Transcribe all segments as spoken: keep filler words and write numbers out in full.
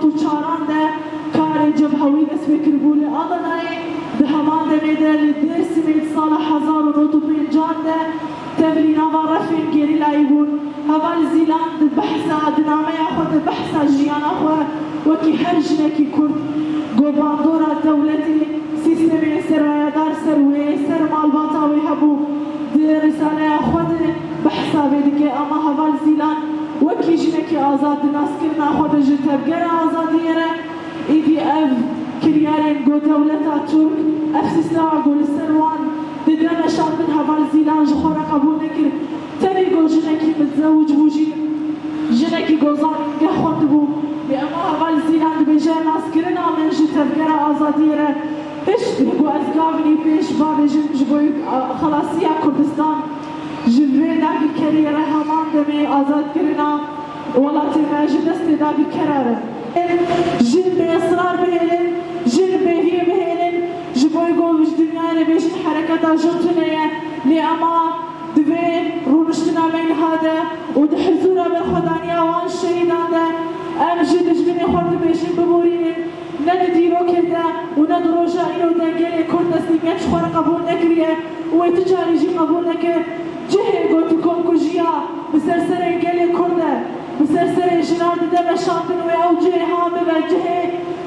û çaran de karê cebhewî dest pê kiribû. Li Adanayê di heman demê de, li Dêrsimê di sala hezar û nod û pêncan de tevlî nava refên gerîlayî bûn. Heval Zîlan di behsa, di nameya xwe de behsa jiyana xwe wekî her jinekî Kurd ku bandora dewletê, sîstemê sermayedar ser wê, ser malbata wê hebû, di risaleya xwe de behsa vê dike. Ama Heval Zîlan wekî jinekî azad di naskirina xwe de ji tevgera azadiyê re, êdî ev kiryarên ku dewleta Tirk, ev sîstema ku li ser wan dide meşandin, Heval Zîlan ji xwe re qebûl nekir. Tenê ku jinekî mitzewic bû jî, jinekî ku zanîngeh xwendibû. Lê ema Heval Zîlan dibêje, naskirina min ji tevgera azadiyê re, pişt ku ez gavînî pêş bavêjim ji bo xelasiya Kurdistan, ji vê dagirkeriyê re heman demê azadkirina welatê me ji destê dagirkera re. Jin bê israr bihêlin, jin bêhiyê bihêlin, ji bo ku ji dinyayê re bêjin hereketa jin tune ye, lê ema divê rûniştina me niha de û di hizûra berxwedaniya wan şehîdan de em ji dijminê xwe dibêjin biborînin, ne di dîrokê de û ne di roja îro de gelê Kurd destnîviyek ji xwe re qebûl nekiriye û wê ti carî jî qebûl neke. Cihê ku komkujiya bi ser serê gelê Kurd e, bi ser serê jinan dide meşandin wê ew cihê ha bibe cihê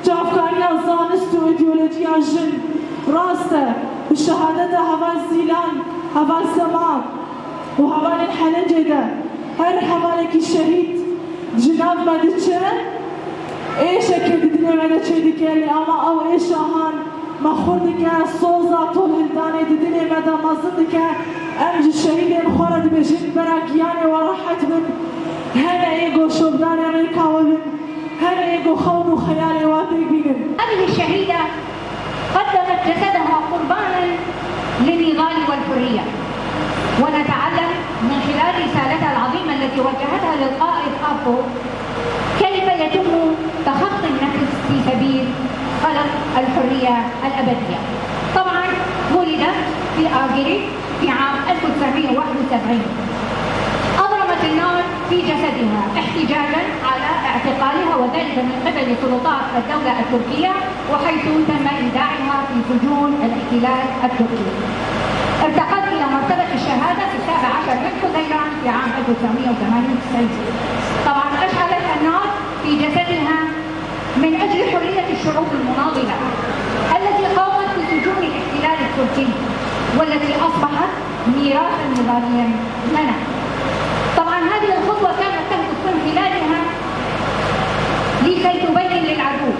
çavkariya zanist û îdeolojiya jin. Rast e, bi şehadeta Heval Zîlan, Heval Sema û hevalên Helecê de her hevalekî şehîd ji nav me diçe, êşekê di dilê me de çêdike, lê ama ew êşa han me xurt dike, soza tolhildanê di dilê me de mezin dike. Em ji şehîdên xwe re dibêjin, bera giyanê we rehet bin, hene ê ku şopdarê rêka we bin, hene ê ku xewn û xeyalê we pêk bînin. هذه الشهيدة قدمت جسدها قربانا للنضال والحرية، ونتعلم من خلال رسالتها العظيمة التي وجهتها للقائد آبو كيف يتم تخطي النفس في سبيل خلق الحرية الأبدية. طبعا ولدت في آغري في عام ألف وتسعمية وواحد وسبعين. أضرمت النار في جسدها احتجاجا على اعتقالها، وذلك من قبل سلطات الدولة التركية، وحيث تم إيداعها في سجون الاحتلال التركي. ارتقت إلى مرتبة الشهادة في السابع عشر من حزيران في عام ألف وتسعمية وثمانية وتسعين. طبعا أشعلت النار في جسدها من أجل حرية الشعوب المناضلة التي قامت بسجون الاحتلال التركي، والتي أصبحت ميراثا نضاليا لنا. طبعا هذه الخطوة كانت تهدف من خلالها لكي تبين للعدو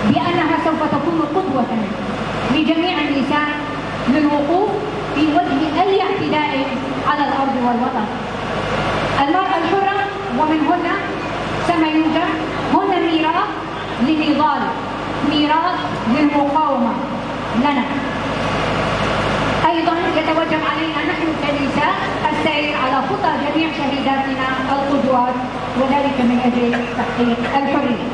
بأنها سوف تكون قدوة لجميع النساء للوقوف في وجه أي اعتداء على الأرض والوطن. المرأة الحرة ومن هن سما يونجا هن ميراث لنضال، ميراث للمقاومة لنا. أيضا يتوجب علينا نحن كنساء السير على خطى جميع شهيداتنا القدوات، وذلك من أجل تحقيق الحرية.